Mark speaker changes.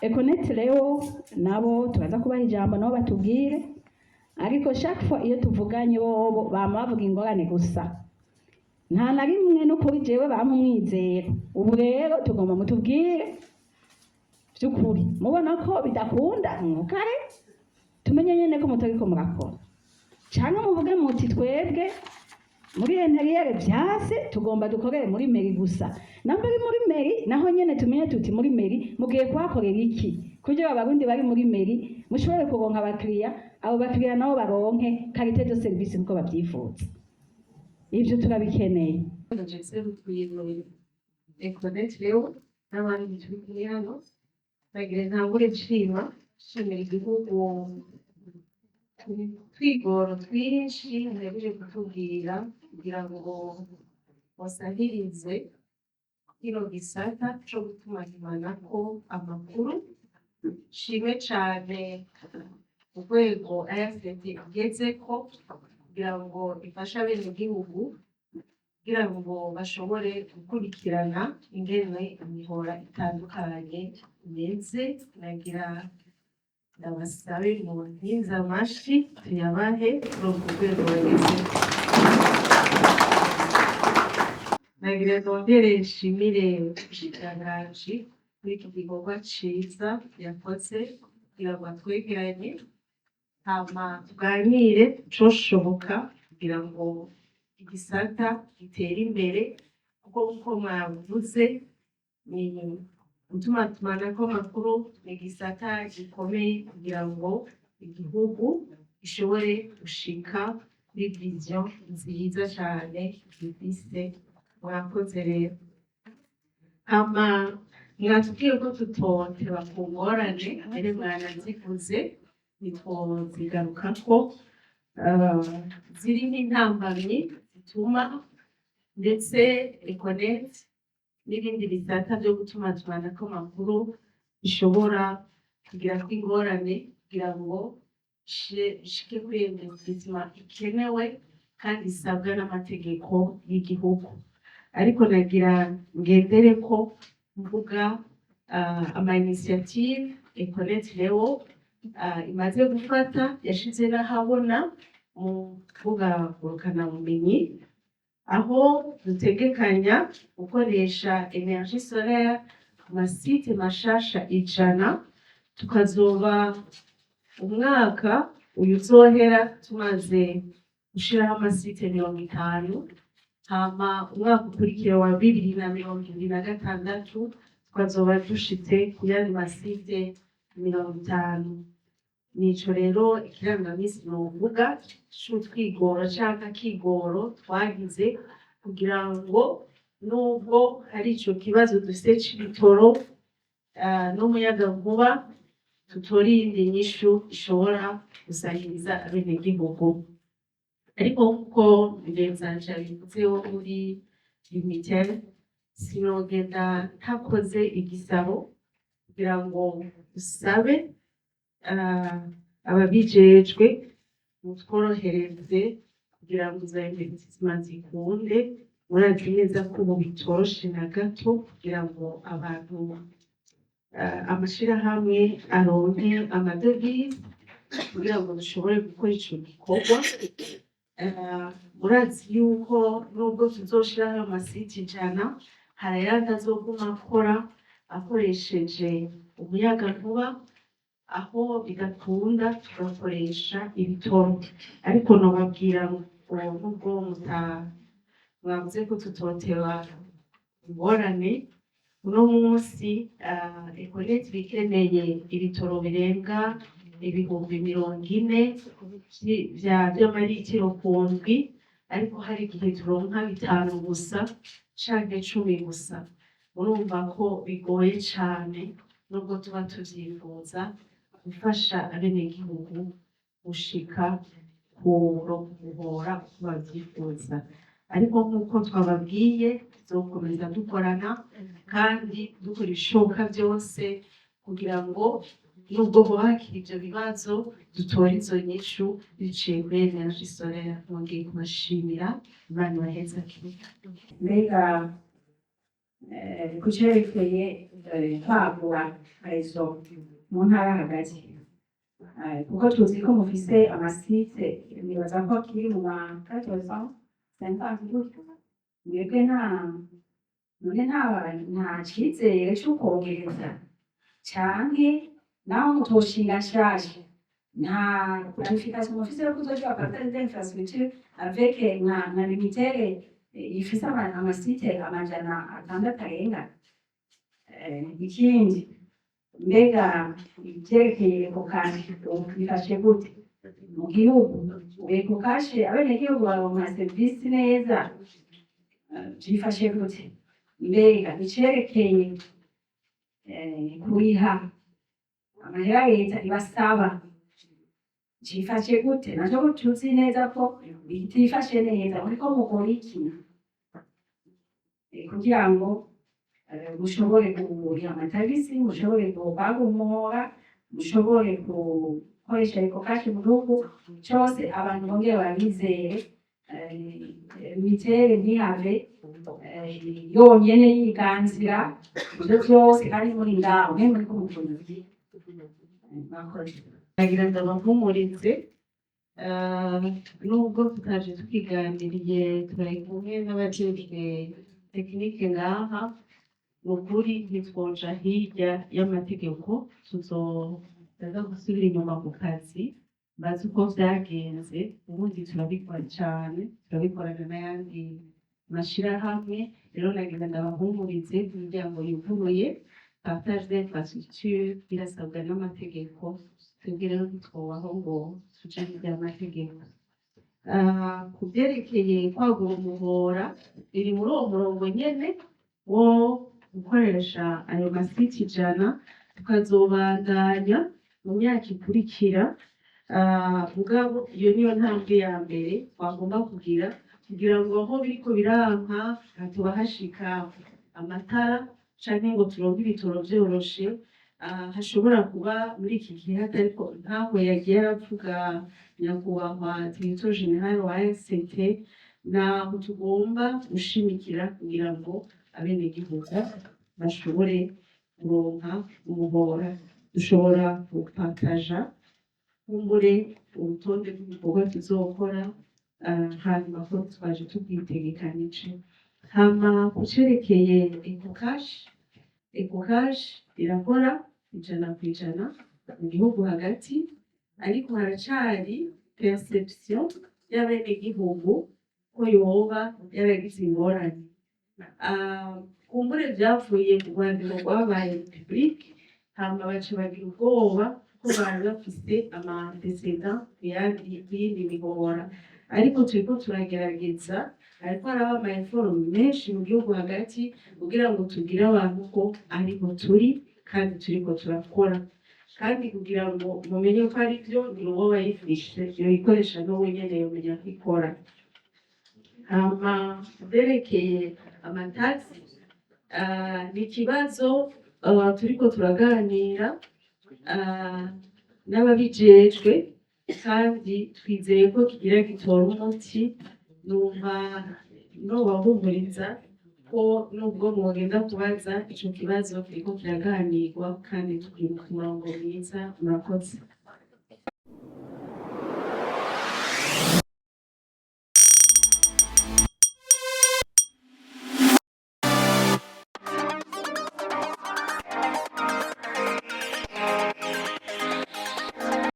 Speaker 1: Econet rero nabo turaza kubaha ijambo, nabo batubwire. Ariko chaque fois iyo tuvuganye, bobo bama bavuga ingorane gusa, nta na rimwe n'ukuri jewe bampa umwizero. Ubu rero tugomba mutubwire vy'ukuri, mubona ko bidakunda mwukare, tumenye nyene ko mutariko murakora, canke muvuge muti: "Twebwe muri intérieur vyase, tugomba dukorere muri mairie gusa." Namba ari muri mairie naho nyene, tumenye tuti muri mairie mugiye kuhakorera iki, kugira Abarundi bari muri mairie mushobore kuronka abakiriya, abo bakiriya nabo baronke qualité de service nkuko bavyifuza. Ivyo turabikeneye.
Speaker 2: Nserukiye Econet rero n'abandi turi kumwe hano, nagira ntangure nshimira igihugu twigoro twinshi muhejeje kutubwira kugira ngo basahirize kino gisata co gutumatumanako amakuru. Nshime cane urwego ARCT igezeko kugira ngo ifashe abenegihugu kugira ngo bashobore gukurikirana ingene imihora itandukanye imeze. Nagira ndabasabe mu ntinze amashi tuyabahe kuri urwo rwego bagezeko. Nagira nongere nshimire umushikiranganji kuri iki gikorwa ciza yakoze kugira ngo atwegeranye, hama tuganire coshoboka kugira ngo igisata gitere imbere, kuko nkuko mwabivuze, ni gutumatumanako amakuru ni igisata gikomeye kugira ngo igihugu gishobore gushika kuri vision nziza cane gifise. Mwakoze rero. Hama mwatubwiye ko tutoteba ku ngorane, mbere mwanazivuze, ntitwozigarukako. Ziri nk'intambamyi zituma ndetse Econet n'ibindi bisata vyo gutumatumanako amakuru bishobora kugirako ingorane kugira ngo bishike kuri investissement ikenewe kandi isabwa n'amategeko y'igihugu. Ariko nagira ngendereko mvuga ama initiative Econet Leo imaze gufata, yashize n'ahabona mu mbuga ngurukanabumenyi, aho dutegekanya gukoresha énergie solaire ku ma sites mashasha 100, tukazoba umwaka uyu uzohera tumaze gushiraho ama sites 50, hama umwaka ukurikira wa 2026 tukazoba dushitse ku yandi ma sites 50. Nico rero ikirangamisi novuga c'utwigoro canke akigoro twagize kugira ngo nubwo hari ico kibazo dufise c'ibitoro n'umuyagankuba, tutore iyindi nyishu ishobora gusahiriza abenegihugu. Ariko nkuko mugenzanje yabivuze wo muri Lumitel, sinogenda ntakoze igisabo kugira ngo dusabe ababijejwe mutworohereze kugira ngo izo investissement zikunde. Murazi neza ko ubu bitoroshe na gato kugira ngo abantu, amashirahamwe aronke amadevize kugira ngo dushobore gukora ico gikorwa. Murazi yuko nubwo tuzoshiraho ayo ma sites 100, hari ayandi azoguma akora akoresheje umuyagankuba, aho bidakunda tugakoresha ibitoro. Ariko nobabwira ngo nubwo muta mwavuze ko tutoteba ingorane, uno munsi Econet ikeneye ibitoro birenga 40,000 vy'amaritiro ku ndwi, ariko hari igihe turonka 5 gusa canke 10 gusa. Murumva ko bigoye cane, nubwo tuba tuvyifuza gufasha abenegihugu gushika kuronka umuhora uko bavyifuza. Ariko nk'uko twababwiye, tuzokomeza dukorana kandi dukora ibishoboka vyose kugira ngo nubwo hoba hakiri ivyo bibazo, dutore izo nyishu biciye kuri énergie solaire. Nongeye kubashimira, Imana ibahezagire. Mbega
Speaker 1: Ku cerekeye kwagura réseau mu ntara hagati, kuko tuzi ko mufise ama sites, nibaza ko kiri mu ma 450 gutyo. Mwebwe nta none nta cizere co kwongereza, canke naho mutoshinga nshasha, nta planification mufise yo kuzogira partage d'infrastructure avec nka Lumitel ifise ama sites 600 arenga? Ikindi, mbega ivyerekeye Ecocash bifashe gute mu gihugu? Ecocash, abenegihugu baronka serivisi neza? Vyifashe gute? Mbega icerekeye kuriha amahera leta ibasaba cifashe gute? Naco tuzi neza ko bitifashe neza. Muriko mukora iki kugira ngo mushobore kuriha amatagisi, mushobore kwagumura, mushobore gukoresha Ecocash mu gihugu cose, abantu bongere babizere, Lumitel ntihave yonyene yiganzira ivyo vyose kandi muri ngaho mwe muriko mukora iki? Mwakoze.
Speaker 2: Nagira ndabahumurize, nubwo tutaje tukiganiriye, turi kumwe n'abajejwe technique ngaha. Ni ukuri ntitwoja hirya y'amategeko, tuzoza gusubira inyuma ku kazi bazi uko vyagenze. Ubundi turabikora cane, turabikorana n'ayandi mashirahamwe. Rero nagira ndabahumurize, imiryango yuguruye. Partage d'infrastructure birasabwa n'amategeko, twebwe rero ntitwobaho ngo tuje hirya y'amategeko. Ku vyerekeye kwagura umuhora, biri muri uwo murongo nyene wo gukoresha ayo ma sites 100, tukazobandanya mu myaka ikurikira. Mugabo iyo niyo ntambwe ya mbere twagomba kugira, kugira ngo aho biriko biranka hatoba hashika amatara canke ngo turonke ibitoro vyoroshe. Hashobora kuba muri iki gihe hatariko nkaho yagiye aravuga nyakubahwa directeur général wa ANCT, naho tugomba gushimikira kugira ngo abenegihugu bashobore kuronka umuhora. Dushobora gupataja kumbure urutonde rw'ibikorwa tuzokora, hanyuma ko twaje tubwitegekanije. Hama ku cerekeye Ecocash, Ecocash irakora 100% mu gihugu hagati, ariko haracari perception y'abenegihugu ko yoba yaragize ingorane. Kumbure vyavuye ku rwandiko rwabaye public, hama baca bagira ubwoba ko bari bafise ama antécédents kuyindi mihora. Ariko turiko turagerageza, hariko haraba ama efforts menshi mu gihugu hagati kugira ngo tubwire abantu ko ariho turi kandi turiko turakora. Kandi kugira ngo mumenye ko ari vyo, ni uwo bayifise yoyikoresha n'uwo nyene yomenya ko ikora. Hama vyerekeye amatagisi, ni ikibazo turiko turaganira n'ababijejwe, kandi twizeye ko kigira gitora umuti. Numva nobahumuriza ko nubwo mwogenda kubaza ico kibazo, kiriko kiraganirwa kandi turi ku murongo mwiza. Murakoze.